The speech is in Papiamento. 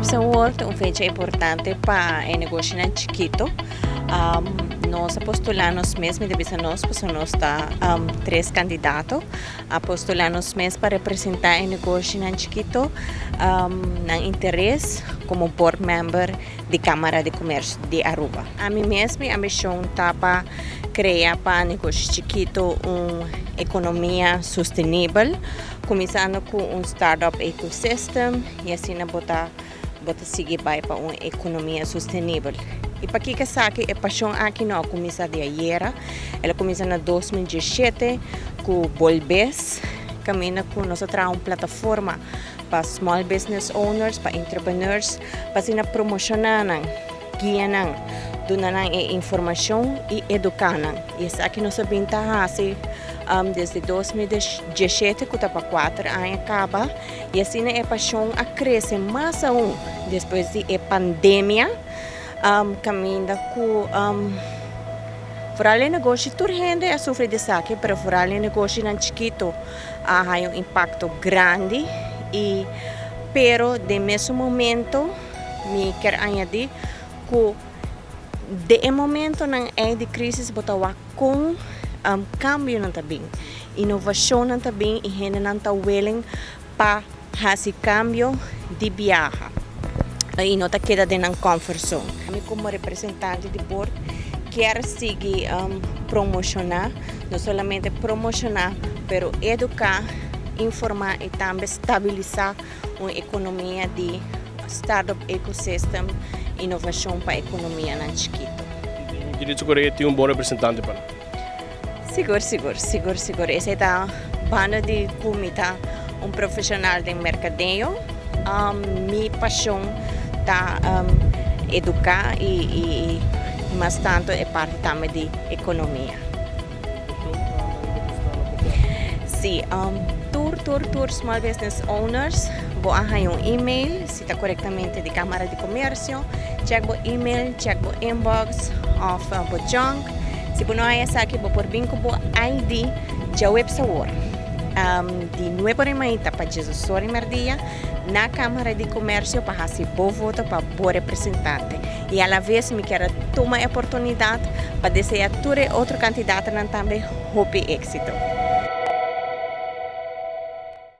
Djaweps awor ta un fecha importante pa e negoshinan chikito. Nos a postula nos mes, mi ta bisa nos pasobra nos ta tres kandidato, a postula nos mes pa representa e negoshinan chikito, nan interes komo board member di Kamara di Komersio di Aruba. Ami mes mi ambishon ta pa krea pa negoshi chikito un ekonomia sostenibel, kuminsando ku un startup ecosystem i asina bo ta bo ta sigui bai pa un ekonomia sostenibel. I pakiko esaki e pashon aki no a kuminsá di ayera, el a kuminsá na 2017 ku Bolbes, kaminda ku nos a traha un plataforma pa small business owners, pa entrepreneurs, pa asina promoshoná nan, guia nan, duna nan e informashon i eduká nan. I esaki nos a bin ta hasi desde 2017 ku ta pa kuater aña kaba i asina e pashon a krese mas aun despues di e pandemia kaminda ku foral e negoshi tur hende a sufri di esaki pero foral e negoshinan chikito a haña un impakto grandi i pero den mesun momento mi kier añadi ku den e momentonan ei di krisis bo ta wak kon kambionan ta bin, inovashonnan ta bin i hendenan ta willing pa hasi kambio di biaha i no ta keda den nan comfort zone. Mi komo representante di board kier sigui promoshoná, no solamente promoshoná pero eduká, informá i tambe stabilisá un ekonomia di startup ecosystem, inovashon pa ekonomianan chikito. Judith Correa tin un bon representante pa nan. Sigur, sigur, sigur, sigur. Esei ta banda di ku mi ta un profeshonal den merkadeo. Mi pashon ta eduká i mas tantu e parti tambe di ekonomia. Sí, tur, tur, tur small business owners bo a haña un email, si ta korektamente di Kámara di Komersio. Check bo email, check bo inbox òf bo junk. Si bo no haña esaki bo por bin ku bo ID djaweps awor di nuebe ora mainta pa diesdos ora merdia na Kámara di Komersio pa hasi bo voto pa bo representante. I alaves mi kier a tuma e oportunidat pa desea tur e otro kandidatonan tambe hopi éksito.